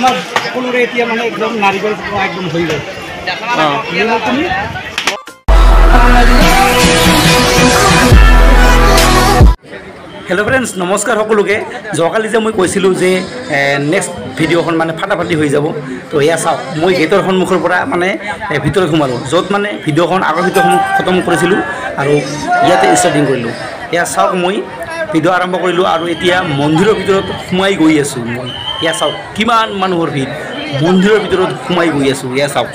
আমাৰ সকলোৰে এতিয়া মানে একদম নাৰিকল একদম হৈ গ'ল। তুমি হেল্ল' ফ্ৰেণ্ডছ, নমস্কাৰ সকলোকে। যোৱাকালি যে মই কৈছিলোঁ যে নেক্সট ভিডিঅ'খন মানে ফাটাফাটি হৈ যাব, তো এয়া চাওক, মই গেটৰ সন্মুখৰ পৰা মানে ভিতৰত সোমালোঁ, য'ত মানে ভিডিঅ'খন আগৰ ভিডিঅ'খন খতম কৰিছিলোঁ আৰু ইয়াতে ষ্টাৰ্টিং কৰিলোঁ। এয়া চাওক, মই ভিডিঅ' আৰম্ভ কৰিলোঁ আৰু এতিয়া মন্দিৰৰ ভিতৰত সোমাই গৈ আছোঁ মই। এয়া চাওক কিমান মানুহৰ ভিৰ, মন্দিৰৰ ভিতৰত সোমাই গৈ আছোঁ। এয়া চাওক,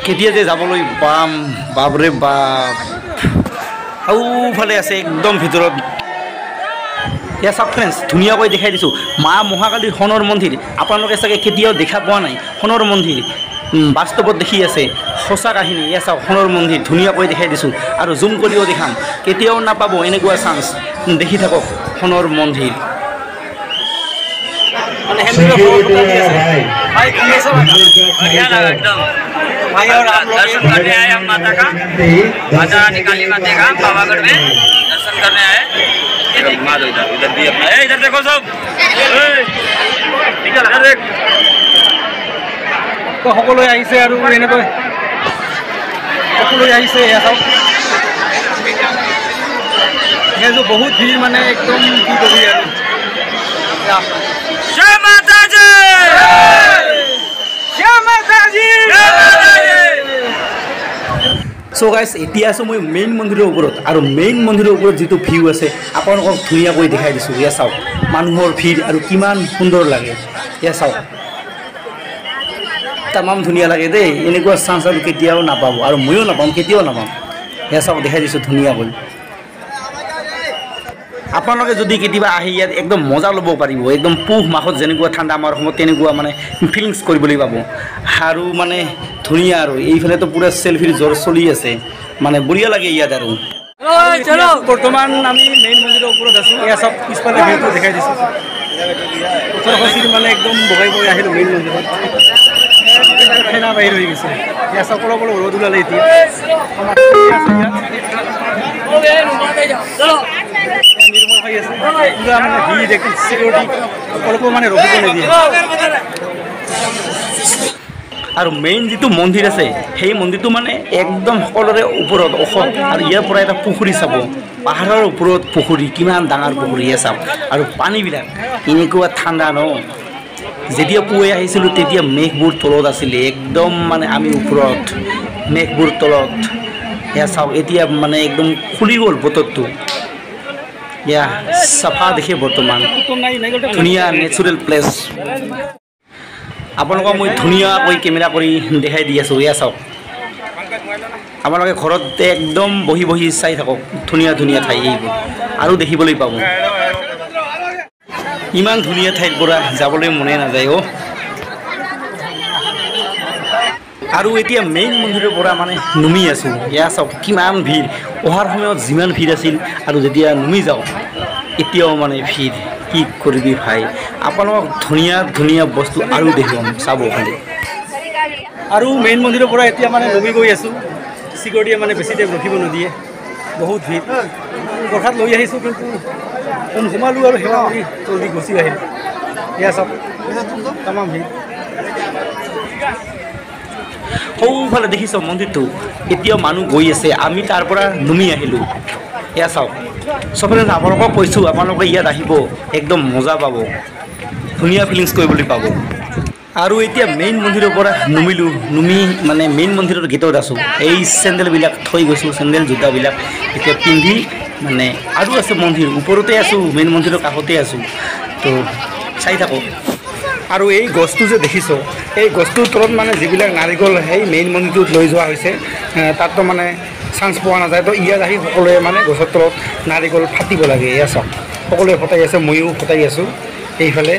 কেতিয়া যে যাবলৈ পাম, বাপৰে বাপ। সৌফালে আছে একদম ভিতৰত। এয়া চাওক ফ্ৰেণ্ডছ, ধুনীয়াকৈ দেখাই দিছোঁ মা মহাকালীৰ সোণৰ মন্দিৰ। আপোনালোকে চাগে কেতিয়াও দেখা পোৱা নাই সোণৰ মন্দিৰ, বাস্তৱত দেখি আছে, সঁচা কাহিনী। এয়া চাওক সোণৰ মন্দিৰ ধুনীয়াকৈ দেখাই দিছোঁ আৰু জুম কৰিও দেখাম, কেতিয়াও নাপাব এনেকুৱা চান্স। দেখি থাকক সোণৰ মন্দিৰ। भाई और आप लोग दर्शन करने आए हम माता का, माता रानी काली माता का पावागढ़ में दर्शन करने आए। इधर इधर भी अपना, इधर देखो सब, इधर देख। তো সকলোৱে আহিছে আৰু এনেকৈ সকলোৱে আহিছে। এয়া চাওক, এয়া বহুত ভিৰ, মানে একদম কি কবি আৰু। জয় মাতাজী, জয় মাতাজী। চ' গাইছ, এতিয়া আছোঁ মই মেইন মন্দিৰৰ ওপৰত আৰু মেইন মন্দিৰৰ ওপৰত যিটো ভিউ আছে আপোনালোকক ধুনীয়াকৈ দেখাই দিছোঁ। এয়া চাওক মানুহৰ ভিৰ আৰু কিমান সুন্দৰ লাগে। এয়া চাওক, তামাম ধুনীয়া লাগে দেই। এনেকুৱা চান্স আৰু কেতিয়াও নাপাব আৰু ময়ো নাপাম, কেতিয়াও নাপাম। এয়া চাওক, দেখাই দিছোঁ ধুনীয়াকৈ। আপোনালোকে যদি কেতিয়াবা আহি ইয়াত একদম মজা ল'ব পাৰিব। একদম পুহ মাহত যেনেকুৱা ঠাণ্ডা আমাৰ অসমত, তেনেকুৱা মানে ফিলিংছ কৰিবলৈ পাব আৰু মানে ধুনীয়া। আৰু এইফালেতো পূৰা চেলফিৰ জ্বৰ চলি আছে, মানে বঢ়িয়া লাগে ইয়াত। আৰু বৰ্তমান আমি মেইন মন্দিৰৰ ওপৰত আছোঁ। এয়া চব পিছফালে ভিউটো দেখাই দিছোঁ। 18 চিৰি মানে একদম বগাই বগাই আহিলোঁ মেইন মন্দিৰত। ফেনা বাহিৰ হৈ গৈছে। এয়া চব অলপ অলপ ৰ'দ ওলালে এতিয়া। নিৰ্মল হৈ আছে পূৰা, মানে ভিৰ একদম, চিকিউৰিটি অলপো মানে ৰখিব নিদিয়ে। আৰু মেইন যিটো মন্দিৰ আছে, সেই মন্দিৰটো মানে একদম সকলোৰে ওপৰত ওখ। আৰু ইয়াৰ পৰা এটা পুখুৰী চাব, পাহাৰৰ ওপৰত পুখুৰী, কিমান ডাঙৰ পুখুৰী এয়া চাওক। আৰু পানীবিলাক এনেকুৱা ঠাণ্ডা ন, যেতিয়া পুৱাই আহিছিলোঁ তেতিয়া মেঘবোৰ তলত আছিলে, একদম মানে আমি ওপৰত, মেঘবোৰ তলত। এয়া চাওক, এতিয়া মানে একদম খুলি গ'ল বতৰটো। এয়া চাফা দেখে বৰ্তমান, ধুনীয়া নেচাৰেল প্লেচ। আপোনালোকক মই ধুনীয়াকৈ কেমেৰা কৰি দেখাই দি আছোঁ। এয়া চাওক, আপোনালোকে ঘৰত একদম বহি বহি চাই থাকক, ধুনীয়া ধুনীয়া ঠাই এইবোৰ আৰু দেখিবলৈ পাব। ইমান ধুনীয়া ঠাইৰ পৰা যাবলৈ মনে নাযায় অ'। আৰু এতিয়া মেইন মন্দিৰৰ পৰা মানে নুমি আছোঁ। এয়া চাওক কিমান ভিৰ, অহাৰ সময়ত যিমান ভিৰ আছিল আৰু যেতিয়া নুমি যাওঁ এতিয়াও মানে ভিৰ। কি কৰিবি ভাই, আপোনালোকক ধুনীয়া ধুনীয়া বস্তু আৰু দেখুৱাম, চাব খালি। আৰু মেইন মন্দিৰৰ পৰা এতিয়া মানে নুমি গৈ আছোঁ। চিকিউৰিটিয়ে মানে বেছি টাইম ৰখিব নিদিয়ে, বহুত ভিৰ। প্ৰসাদ লৈ আহিছোঁ, কিন্তু সোমালোঁ আৰু সেৱা কৰি জলদি গুচি আহিলোঁ। এয়া চাওক তামাম ভিৰ। সৌফালে দেখিছ মন্দিৰটো, এতিয়াও মানুহ গৈ আছে, আমি তাৰ পৰা নুমি আহিলোঁ। এয়া চাওক, চবফালে আপোনালোকক কৈছোঁ, আপোনালোকে ইয়াত আহিব, একদম মজা পাব, ধুনীয়া ফিলিংছ কৰিবলৈ পাব। আৰু এতিয়া মেইন মন্দিৰৰ পৰা নুমিলোঁ, নুমি মানে মেইন মন্দিৰৰ গেটত আছোঁ। এই চেণ্ডেলবিলাক থৈ গৈছোঁ, চেণ্ডেল জোতাবিলাক এতিয়া পিন্ধি মানে আৰু আছে মন্দিৰ ওপৰতে আছোঁ, মেইন মন্দিৰৰ কাষতে আছোঁ, তো চাই থাকক। আৰু এই গছটো যে দেখিছ, এই গছটোৰ তলত মানে যিবিলাক নাৰিকল সেই মেইন মন্দিৰটোত লৈ যোৱা হৈছে, তাততো মানে চান্স পোৱা নাযায়, তো ইয়াত আহি সকলোৱে মানে গছৰ তলত নাৰিকল ফাটিব লাগে। এয়া চাওক, সকলোৱে ফটাই আছে, ময়ো ফটাই আছোঁ এইফালে।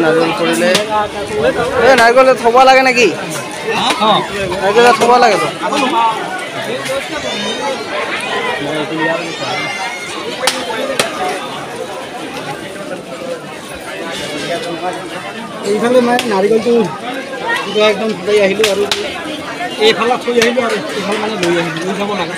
নাৰিকল পৰিলে এই নাৰিকল থ'ব লাগে নেকি? নাৰিকল থ'ব লাগে তো। এইফালে মানে নাৰিকলটো কিবা একদম ফুটাই আহিলোঁ আৰু এইফালে থৈ আহিলোঁ আৰু এইফালে মানে লৈ আহিলোঁ, লৈ যাব লাগে।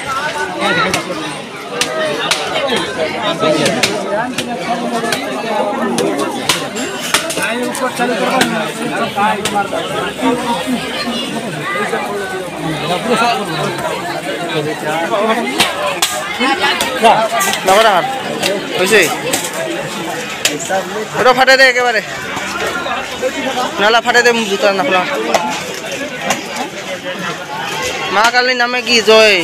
হৈছে ৰ ফাটাই দে একেবাৰে, নালা ফাটাই দে, মোক জোতা নাখোলা। মা কালীৰ নামে কি জয়।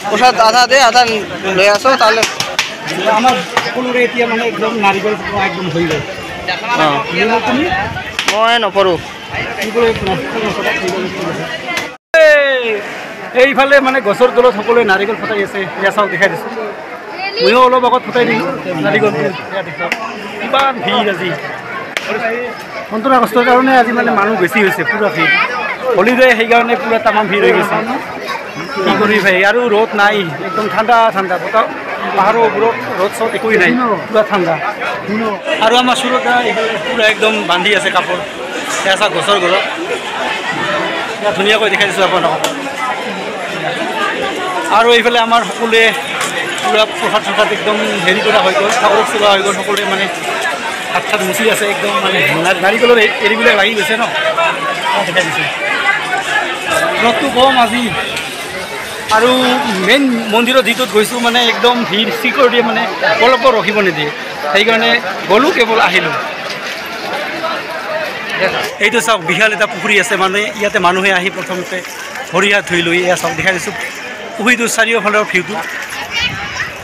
প্ৰসাদ আধা দে, আধা লৈ আছ তাহলে। আমাৰ সকলোৰে এতিয়া মানে একদম নাৰিকল একদম হৈ গ'ল। মই নপৰোঁ। এইফালে মানে গছৰ তলত সকলোৱে নাৰিকল ফটাই আছে, এয়া চাওক দেখাই দিছোঁ। ময়ো অলপ আগত ফটাই দিলোঁ নাৰিকলটো, এয়া দেখাওক কিমান ভিৰ আজি। 15 আগষ্টৰ কাৰণে আজি মানে মানুহ বেছি হৈছে, পূৰা ভিৰ। হলিডে সেইকাৰণে পূৰা তামাম ভিৰ হৈ গৈছে। কি কৰি ভাই, আৰু ৰ'দ নাই, একদম ঠাণ্ডা ঠাণ্ডা বতাহ, পাহাৰৰ ওপৰত ৰ'দ চ'দ একোৱেই নাই, পূৰা ঠাণ্ডা। আৰু আমাৰ চুৰতা এইফালে পূৰা একদম বান্ধি আছে কাপোৰ, এয়া চাওক গছৰ গলত, এয়া ধুনীয়াকৈ দেখাই দিছোঁ আপোনালোকক। আৰু এইফালে আমাৰ সকলোৱে পূৰা প্ৰসাদ চসাদ একদম হেৰি কৰা হৈ গ'ল, ঠাকুৰক চোৱা হৈ গ'ল, সকলোৱে মানে হাত চাত মুচি আছে একদম, মানে নাৰিকলৰ এৰিবিলাক লাগি গৈছে ন, দেখাই দিছোঁ। ৰ'দটো কম আজি। আৰু মেইন মন্দিৰত যিটোত গৈছোঁ মানে একদম ভিৰ, চিকিউৰিটিয়ে মানে অলপো ৰখিব নিদিয়ে, সেইকাৰণে গ'লোঁ কেৱল আহিলোঁ। এইটো চাওক বিশাল এটা পুখুৰী আছে, মানে ইয়াতে মানুহে আহি প্ৰথমতে ভৰি হাত ধুই লৈ, এয়া চাওক দেখাই দিছোঁ পুখুৰীটোৰ চাৰিওফালৰ ভিউটো।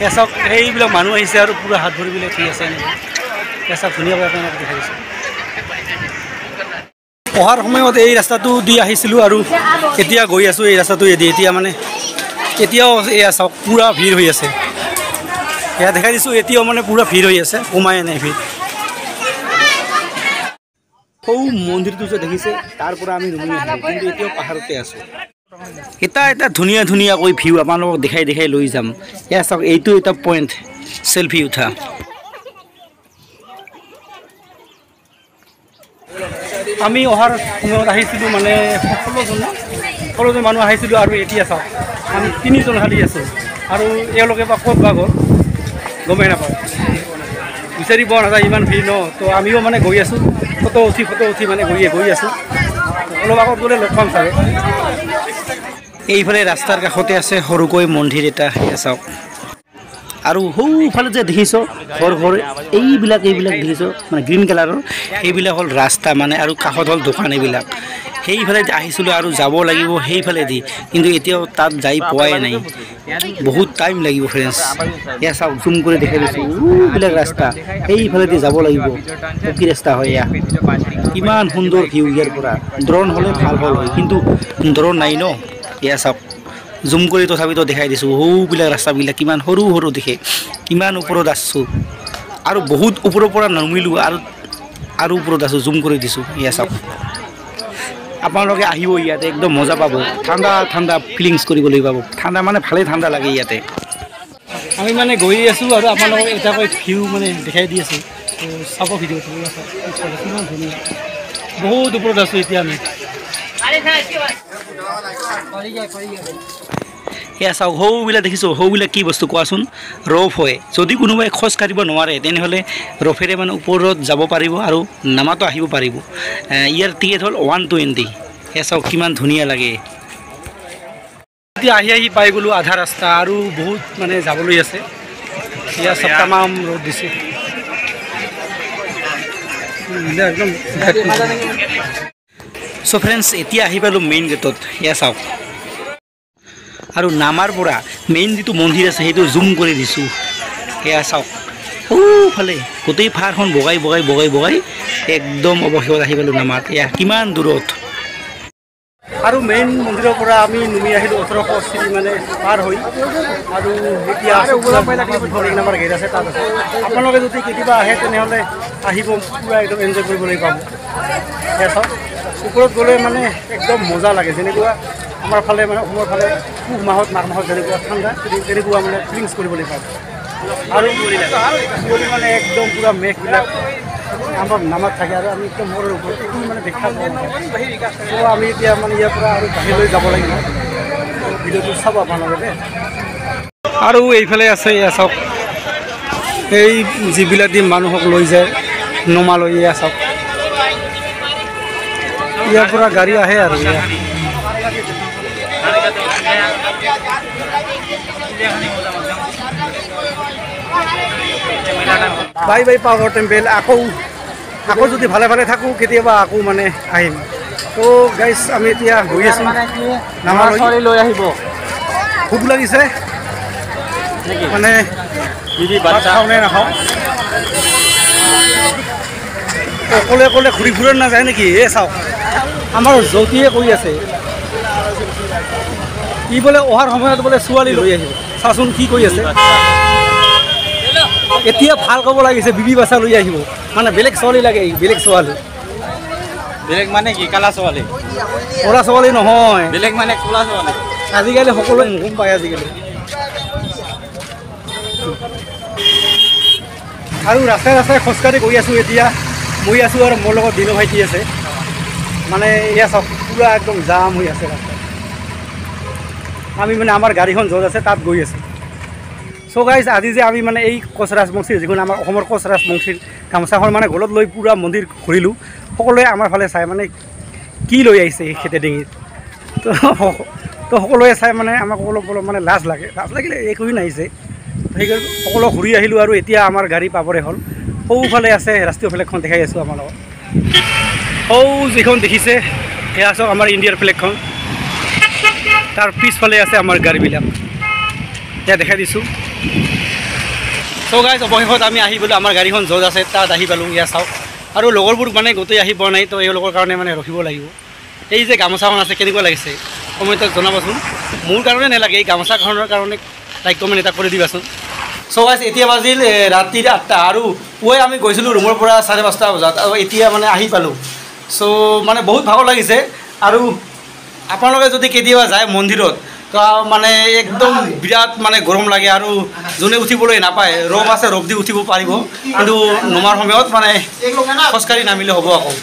এয়া চাওক সেইবিলাক মানুহ আহিছে আৰু পূৰা হাত ভৰিবিলাক ধুই আছে। এয়া চাওক ধুনীয়াকৈ আপোনালোকক দেখাই দিছোঁ। অহাৰ সময়ত এই ৰাস্তাটো দি আহিছিলোঁ আৰু এতিয়া গৈ আছোঁ এই ৰাস্তাটোৱেদি। এতিয়া মানে এতিয়াও এয়া চাওক পূৰা ভিৰ হৈ আছে, এয়া দেখাই দিছোঁ। এতিয়াও মানে পূৰা ভিৰ হৈ আছে, কমাই নাই ভিৰ। সৌ মন্দিৰটো যে দেখিছে তাৰ পৰা আমি নুমি আহিলোঁ, কিন্তু এতিয়াও পাহাৰতে আছোঁ। এটা এটা ধুনীয়া ধুনীয়াকৈ ভিউ আপোনালোকক দেখাই দেখাই লৈ যাম। এয়া চাওক এইটো এটা পইণ্ট চেলফি উঠা। আমি অহাৰ সময়ত আহিছিলোঁ মানে 16জন মানুহ আহিছিলোঁ আৰু এতিয়া চাওক আমি 3জন খালি আছোঁ। আৰু এওঁলোকে বা ক'ত বা গ'ল গমেই নাপাওঁ, বিচাৰি পোৱা নাযায় ইমান ভিৰ ন। তো আমিও মানে গৈ আছোঁ, ফটো উঠি মানে গৈ আছোঁ। অলপ আগত গ'লে লগ পাম চাগে। এইফালে ৰাস্তাৰ কাষতে আছে সৰুকৈ মন্দিৰ এটা, সেয়া চাওক। আৰু সৌফালে যে দেখিছ ঘৰ ঘৰ এইবিলাক দেখিছ মানে গ্ৰীণ কালাৰৰ, সেইবিলাক হ'ল ৰাস্তা মানে, আৰু কাষত হ'ল দোকান এইবিলাক। সেইফালে আহিছিলোঁ আৰু যাব লাগিব সেইফালেদি, কিন্তু এতিয়াও তাত যাই পোৱাই নাই, বহুত টাইম লাগিব ফ্ৰেণ্ডছ। এয়া চাওক জুম কৰি দেখাই দিছোঁ, এইবিলাক ৰাস্তা সেইফালেদি যাব লাগিব, পকী ৰাস্তা হয়। এয়া কিমান সুন্দৰ ভিউ ইয়াৰ পৰা। ড্ৰ'ন হ'লে ভাল হ'ল হয়, কিন্তু ড্ৰ'ন নাই ন। এয়া চাওক জুম কৰি তথাপিতো দেখাই দিছোঁ, সৌবিলাক ৰাস্তাবিলাক কিমান সৰু সৰু দেখে, কিমান ওপৰত আছোঁ আৰু বহুত ওপৰৰ পৰা নামিলোঁ আৰু ওপৰত আছোঁ, জুম কৰি দিছোঁ। এয়া চাওক আপোনালোকে আহিব ইয়াতে একদম মজা পাব, ঠাণ্ডা ঠাণ্ডা ফিলিংছ কৰিবলৈ পাব, ঠাণ্ডা মানে ভালেই ঠাণ্ডা লাগে ইয়াতে। আমি মানে গৈ আছোঁ আৰু আপোনালোকক এটাকৈ ভিউ মানে দেখাই দি আছোঁ, তো চাব ভিডিঅ'টো কিমান ধুনীয়া। বহুত ওপৰত আছোঁ এতিয়া আমি। এয়া চাওক সৌবিলাক দেখিছোঁ, সৌবিলাক কি বস্তু কোৱাচোন? ৰফ হয়। যদি কোনোবাই খোজ কাঢ়িব নোৱাৰে তেনেহ'লে ৰফেৰে মানে ওপৰত যাব পাৰিব আৰু নামাতো আহিব পাৰিব। ইয়াৰ টিকেট হ'ল 120। এয়া চাওক কিমান ধুনীয়া লাগে। এতিয়া আহি আহি পাই গ'লোঁ আধা ৰাস্তা, আৰু বহুত মানে যাবলৈ আছে। ইয়াৰ চব তামাম ৰ'দ দিছে একদম। চ' ফ্ৰেণ্ডছ এতিয়া আহি পালোঁ মেইন গেটত, এয়া চাওক। আৰু নামাৰ পৰা মেইন যিটো মন্দিৰ আছে সেইটো জুম কৰি দিছোঁ, এয়া চাওক। সৌফালে গোটেই পাহাৰখন বগাই বগাই বগাই বগাই একদম অৱশেষত আহি পালোঁ নামাত। এয়া কিমান দূৰত। আৰু মেইন মন্দিৰৰ পৰা আমি নুমি আহিলোঁ 1800 চিৰি মানে পাৰ হৈ, আৰু এতিয়া এক নম্বৰ গেট আছে তাত আছে। আপোনালোকে যদি কেতিয়াবা আহে তেনেহ'লে আহিব, পূৰা একদম এনজয় কৰিবলৈ পাব। এয়া চাওক ওপৰত গ'লে মানে একদম মজা লাগে, যেনেকুৱা আমাৰ ফালে মানে অসমৰ ফালে পুহ মাহত মাঘ মাহত যেনেকুৱা ঠাণ্ডা তেনেকুৱা মানে ফিলিংছ কৰিবলৈ পাব। আৰু কুঁৱলী মানে একদম পূৰা মেঘবিলাক আমাৰ নামাত থাকে আৰু আমি একদম মূৰৰ ওপৰত একো মানে দেখা পোৱা নাযায়। ত' আমি এতিয়া মানে ইয়াৰ পৰা আৰু বাহিৰলৈ যাব লাগিব। ভিডিঅ'টো চাব আপোনালোকে। আৰু এইফালে আছে এয়া চাওক, এই যিবিলাক দি মানুহক লৈ যায় নমালৈ, এয়া চাওক ইয়াৰ পৰা গাড়ী আহে আৰু এয়া। Bye bye Pavagadh temple. আকৌ আকৌ যদি ভালে ভালে থাকোঁ কেতিয়াবা আকৌ মানে আহিম। তো গাইজ আমি এতিয়া গৈ আছোঁ নামালৈ, লৈ আহিব। ভোক লাগিছে মানে খাওঁ নে নাখাওঁ, অকলে অকলে ঘূৰি ফুৰা নাযায় নেকি? এই চাওক আমাৰ জ্যোতিয়ে কৈ আছে ই বোলে অহাৰ সময়ত বোলে ছোৱালী লৈ আহিব। চাচোন কি কৈ আছে। এতিয়া ভাল ক'ব লাগিছে বিবি বাচা লৈ আহিব, মানে বেলেগ ছোৱালী লাগে, বেলেগ ছোৱালী। বেলেগ মানে কি? কালা ছোৱালী? ক'লা ছোৱালী নহয়, বেলেগ মানে ক'লা ছোৱালী। আজিকালি সকলোৱে গম পায় আজিকালি। আৰু ৰাস্তাই ৰাস্তাই খোজকাঢ়ি গৈ আছোঁ এতিয়া, মই আছোঁ আৰু মোৰ লগত দিনু ভাইটি আছে। মানে এয়া চাওক পূৰা একদম জাম হৈ আছে ৰাস্তাত। আমি মানে আমাৰ গাড়ীখন য'ত আছে তাত গৈ আছোঁ। চ' গাইজ আজি যে আমি মানে এই কোচ ৰাজবংশীৰ যিখন আমাৰ অসমৰ কোচ ৰাজবংশীৰ গামোচাখন মানে গলত লৈ পূৰা মন্দিৰ ঘূৰিলোঁ, সকলোৱে আমাৰ ফালে চাই মানে কি লৈ আহিছে এই খেতে ডিঙিত। তো সকলোৱে চাই মানে আমাক অলপ অলপ মানে লাজ লাগে, লাজ লাগিলে একোৱেই নাহিছে। সেইকাৰণে সকলো ঘূৰি আহিলোঁ আৰু এতিয়া আমাৰ গাড়ী পাবৰে হ'ল। সৌফালে আছে ৰাষ্ট্ৰীয় ফ্লেগখন দেখাই আছোঁ আমাৰ লগত। সৌ যিখন দেখিছে সেয়া চাওক আমাৰ ইণ্ডিয়াৰ ফ্লেগখন, তাৰ পিছফালে আছে আমাৰ গাড়ীবিলাক, সেয়া দেখাই দিছোঁ। চ' গাইজ অৱশেষত আমি আহি গ'লোঁ, আমাৰ গাড়ীখন য'ত আছে তাত আহি পালোঁ। ইয়াত চাওক আৰু লগৰবোৰ মানে গোটেই আহি পোৱা নাই, তো এওঁলোকৰ কাৰণে মানে ৰখিব লাগিব। এই যে গামোচাখন আছে কেনেকুৱা লাগিছে কমেণ্টত জনাবচোন। মোৰ কাৰণে নালাগে, এই গামোচাখনৰ কাৰণে লাইক কমেণ্ট এটা কৰি দিবাচোন। চ' গাইজ এতিয়া বাজিল ৰাতিৰ 8টা আৰু পুৱাই আমি গৈছিলোঁ ৰুমৰ পৰা 5:30 বজাত আৰু এতিয়া মানে আহি পালোঁ। চ' মানে বহুত ভাগৰ লাগিছে। আৰু আপোনালোকে যদি কেতিয়াবা যায় মন্দিৰত তো মানে একদম বিৰাট মানে গৰম লাগে আৰু যোনে উঠিবলৈ নাপায় ৰ'ব আছে, ৰ'ব দি উঠিব পাৰিব, কিন্তু নমাৰ সময়ত মানে খোজকাঢ়ি নামিলে হ'ব আকৌ।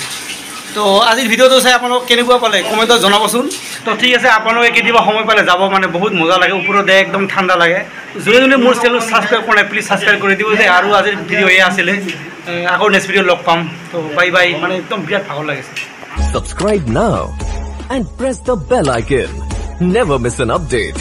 তো আজিৰ ভিডিঅ'টো চাই আপোনালোক কেনেকুৱা পালে কমেণ্টত জনাবচোন। তো ঠিক আছে, আপোনালোকে কেতিয়াবা সময় পালে যাব, মানে বহুত মজা লাগে, ওপৰতে একদম ঠাণ্ডা লাগে। যোনে যোনে মোৰ চেনেল ছাবস্ক্ৰাইব কৰা নাই প্লিজ ছাবস্ক্ৰাইব কৰি দিব দেই। আৰু আজিৰ ভিডিঅ' এয়া আছিলে, আকৌ নেক্সট ভিডিঅ' লগ পাম। তো বাই বাই, মানে একদম বিৰাট ভাগৰ লাগিছে। Subscribe now and press the bell icon. Never miss an update.